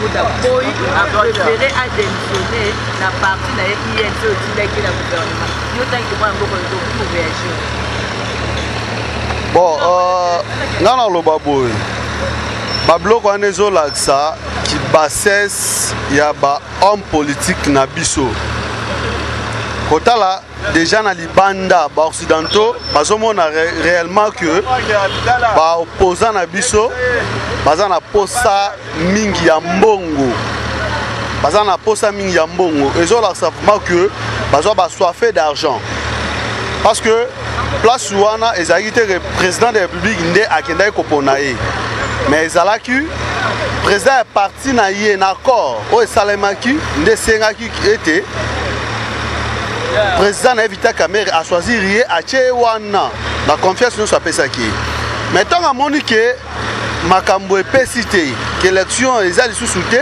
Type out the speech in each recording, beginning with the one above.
Kanguta aboyi, apréféré adémissionner na parti na ye UNC oyo etindaki na gouvernement. Yo tangi mwana mboka, okoki koréagir? Bon, nga naloba boye, babiloko wana ezolakisa kibassesse ya bahomme politique na biso. Kotala déjà na libanda, baoccidentaux bazomona réellement que baopposant na biso baza na posa mingi ya mbongo, baza na posa mingi ya mbongo. Ezolakisa vraiment que bazwa basoif d'argent, parce que place wana ezalaki te ke président de la République nde akendaki kopona ye, mais ezalaki président ya parti na ye na accord oyo esalemaki nde esengaki ete président na ye Vital Kamerhe achoisir ye, atie ye wana na confiance nyonso apesaki ye. Mais ntango amoni ke makambo epesi te, ke élection eza lisusu te,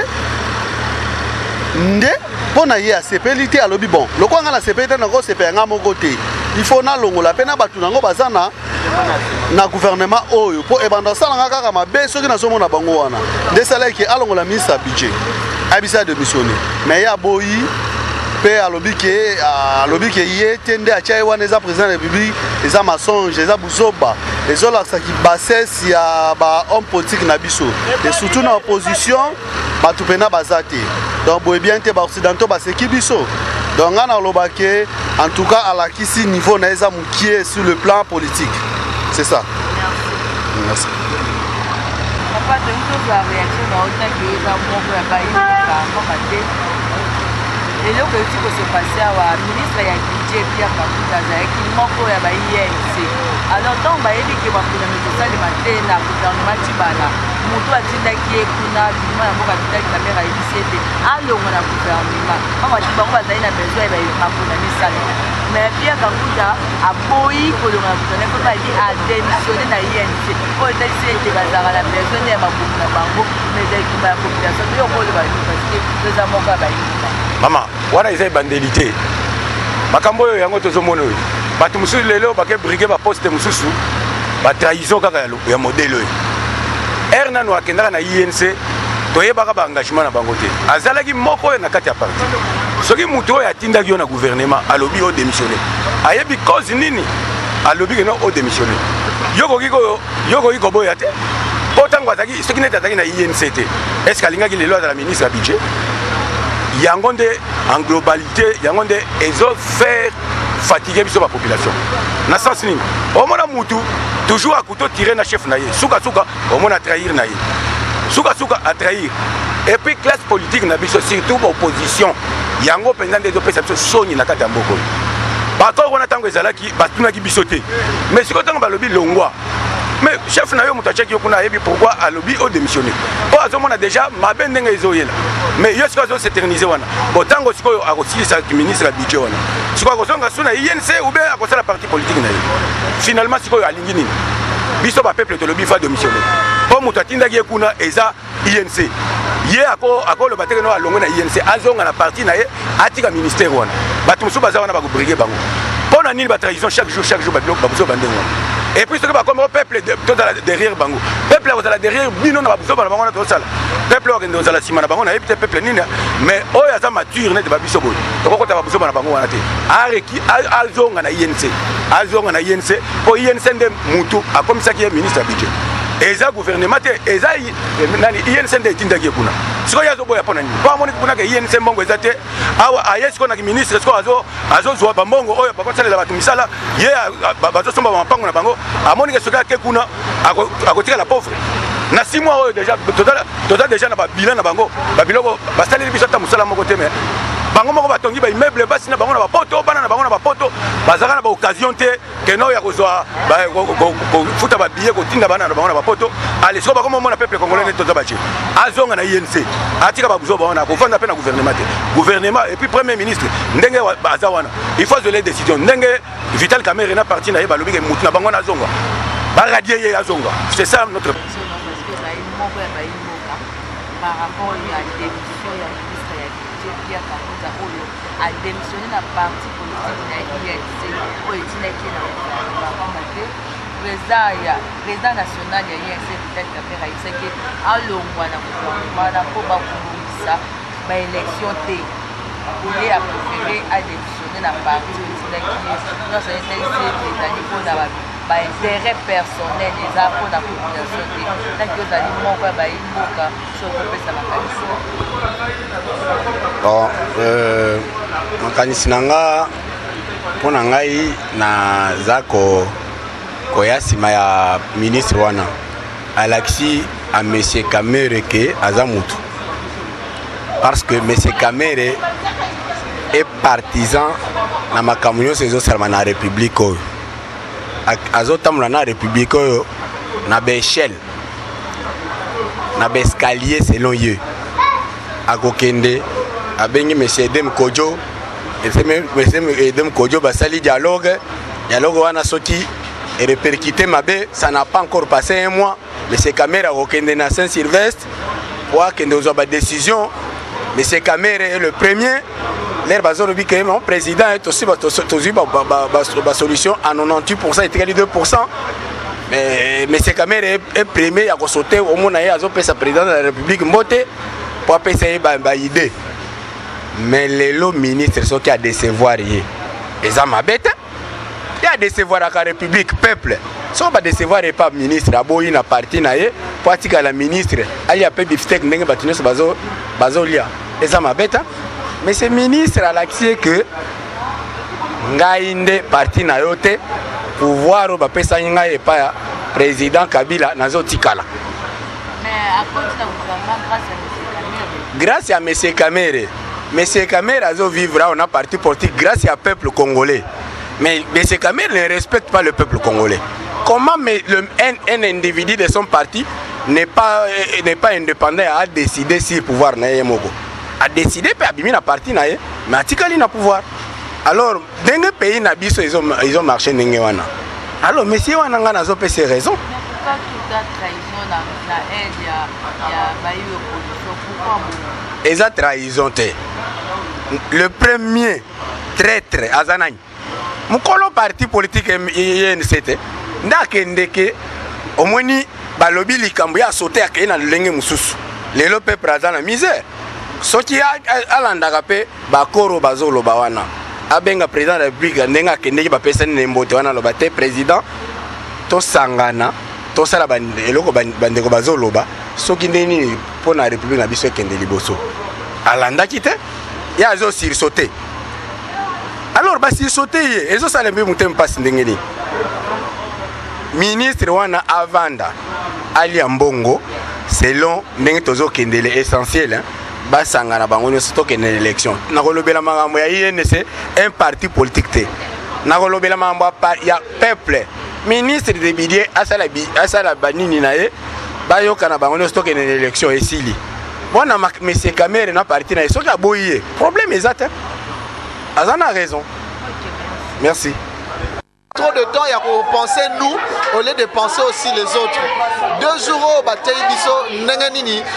nde mpo na ye asepeli te. Alobi: "Bon, lokola ngai nasepeli te, nakosepela ngai moko te, il faut nalongola mpe na bato nango baza na gouvernement oyo, mpo ebanda osalanga kaka mabe soki nazomona bango wana." Nde esalaki alongola ministre ya budget, ayebisi adémissionne, mais ye aboyi mpe alobi ke ye te nde atia ye wana, eza président de la République. Eza mensonge, eza buzoba. Ezolakisaki bassesse ya bahomme politique na biso, et surtout na opposition bato mpena baza te. Donc boye bien te, baoccidentaux baseki biso. Donc ngai naloba ke en tout cas alakisi niveau na ye eza mokie sur le plan politique, c'est ça. Merci. Papa, tolingi tozwa réaction na otaki oyo eza moko ya bayimboka, pamba te eloko euti kose passer awa, ministre ya budget Pierre Kanguta azalaki moko ya ba UNC. Alors ntango bayebi ke baponami kosalema te na gouvernement Tshibala, moto atindaki ye kuna bima na mboka Vital Kamerhe ayebisi ete alongwa na gouvernement, pamba te bango bazali na besoin ya maponami esalema. Mais Pierre Kanguta aboyi kolonga na gouvernement mpo bayebi adémissionne na UNC oyo etalisi ete bazalaka na besoin nde ya mabumu na bango, mais eza etumba ya population. Toyo koloba nini? Parce que toza moko ya bayimboka. Mama, wana eza ebandeli te. Makambo oyo yango tozomona oyo, bato mosusu lelo bake briguer baposte mosusu, batrahison kaka ya modèle oyo. Ere nano akendaka na UNC, toyebaka baengagement na bango te. Azalaki moko oyo na kati ya parti. Soki motu oyo atindaki yo na gouvernement alobi odémissionne, ayebi cause nini alobi keno odémissionne, yo koki koboya te. Mpo ntango azalaki, soki neti azalaki na UNC te, est ce que alingaki lelo azala ministre ya budget? Yango nde en globalité, yango nde ezofaire fatigue biso bapopulation. Na sens nini? Omona mutu toujours à couteau tiré na chef na ye, sukasuka omona trahir na ye, sukasuka atrahir. Et puis classe politique na biso, surtout baopposition, yango mpenza nde ezopesa biso soni na kati ya mboka oyo. Baaccord wana, ntango ezalaki, batunaki biso te. Mais sikoyo ntango balobi longwa, mais chef na yo moto atiaki yo kuna ayebi pourquoi alobi odémissionne, mpo azomona déjà mabe ndenge ezoyela. Mais yo sikoyo azoséterniser wana. Bon, ntango sikoyo akosilisa ministre ya budget wana, sikoyo akozonga su na UNC ou bien akosala parti politique na ye? Finalement sikoyo alingi nini? Biso bapeuple tolobi fa démissionne, mpo moto atindaki ye kuna eza UNC. Ye akoloba te keno alongwe na UNC, azonga na parti na ye, atika ministère wana. Bato mosusu baza wana, bakobriguer bango. Mpo na nini batrahison chaque jour, chaque jour, babiloko bamosusu bandenge wana? Et puis soki bakomi o peuple, tozala derrière bango, peuple akozala derrière bino na babuzoba na bango wana. Tozosala peuple oyo akende kozala nsima na bango, nayebi te peuple nini. Mais oyo aza mature neti babiso boye, tokokota babuzoba na bango wana te. Areki azonga na UNC, azonga na UNC, mpo UNC nde mutu akomisaki ye ministre ya budget. Eza gouvernement te, eza nani? UNC nde etindaki ye kuna. Sikoyo ye azoboya mpo na nini? Mpo amoni kuna ke UNC mbongo eza te. Awa aye sikoyo na ministre, sikoyo azozwa bambongo oyo bakosalela bato misala, ye bazosomba bamapango na bango. Amoni ke soki ake kuna akotikala pauvre. Na 6 mois oyo déjà toza déjà na babilan na bango, babiloko basaleli biso ata mosala moko te. Mais bango moko batongi baimmeuble, basi na bango na bapoto, bana na bango na bapoto, bazalaka na baoccasion te keno ya kozwa kofuta babillet kotinda bana na bango na bapoto. Ale sikoyo bakomomona peuple congolais neti toza batie. Azonga na UNC, atika babuzoba wana, akovanda mpe na gouvernement te. Gouvernement et puis premier ministre, ndenge aza wana, il faut azwele décision. Ndenge Vital Kamerhe na parti na ye balobi ke mutu na bango wana azonga, baradier ye, azonga. C'est ça notre Moko ya bayimboka par rapport ya démission ya ministre ya budget Pierre Kanguta oyo adémissionné na parti politique na ye UNC oyo etindaki ye na gouvernement, pamba te Président ya président national ya UNC, Vital Kamerhe, ayebisaki alongwa na gouvernement wana mpo bakobongisa baélection te. Ye apréféré adémissionne na parti oyo etindaki ye. Nyonso etalisi ete ezali mpona baintérêt personnel, eza mpona population te. Taki ozali moko ya bayi mboka, soki okopesa makanisi? Bon, makanisi na nga, mpo na ngai, naza koya nsima ya ministre wana. Alakisi a monsieur Kamerhe ke aza mutu, parce que monsieur Kamerhe est partisan na makambo nyonso ezosalama na république oyo. Azotambola na république oyo na baéchelle, na baescalier selon ye. Akokende, abengi monsieur Edem Kojo. Monsieur Edem Kojo, basali dialogue. Dialogue wana, soki erépercuté mabe, ça n'a pas encore passé un mois, monsieur Kamerhe akokende na Saint Sylvestre po akende kozwa badécision. Monsieur Kamerhe est le premier. L'heure bazolobi ke non, président, tosi tozwi basolution à 98, etikali 2, mais monsieur Kamerhe est premier ya kosaute. Omona ye azopesa président de la République mbote po apesa ye baidée. Mais lelo ministre, soki adécevoir ye, eza mabe te. Ye adécevoiraka république, peuple. Soki badécevoir ye pa ministre, aboyi na parti na ye mpo atikala ministre, alia mpe bifteck ndenge bato nyonso bazolia, eza mabe te. Mais ce ministre alakisi ye ke ngai nde parti na yo te, pouvoir oyo bapesaki ngai epai ya président Kabila, nazotikala. Mais akoti na gouvernement grâce à monsieur Kamerhe. Grâce à monsieur Kamerhe. Monsieur Kamerhe azovivre awa na parti politique grâce à peuple congolais, mais monsieur Kamerhe ne respecte pas le peuple congolais. Comment mais un individu de son parti n'est pas indépendant à décider sur pouvoir na ye moko? Adécide mpe abimi na parti na ye, mais atikali na pouvoir. Alors ndenge pays na biso ezomarche ndenge wana, alors monsieur wana, ngai nazopesa raison. Mais pourquoi toute la trahison na aide ya bayi opposition? Pourquoi bongo? Eza trahison te. Le premier traître aza nani? Mokolo parti politique UNC te nde akendeke. Omoni, balobi likambo ya sote, akei na lolenge mosusu. Lelo peuple aza na misère. Soki alandaka mpe bakoro bazoloba wana, abenga président de la République ndenge akendeki, bapesani na mbote wana, aloba te: "Président, tosangana, tosala eloko bandeko bazoloba, soki nde nini mpo na république na biso ekende liboso." Alandaki te, ye azosursauter. Alors basursauter ye, ezosala mpe motema mpasi. Ndenge nini ministre wana avanda, alia mbongo? Selon ndenge tozokendele, essentiel, hein? Basangana bango nyonso, tokende na élection. Nakolobela makambo ya UNC, un parti politique te. Nakolobela makambo ya peuple. Ministre de budget asala, asala banini na ye, bayokana bango nyonso, tokende na élection, esili. Wana monsieur Kamerhe na parti na ye, soki aboyi ye, problème eza te, aza na raison. Merci. Trop de temps ya kopenser nous au lieu de penser aussi les autres. 2 jours oyo batei biso ndenge nini?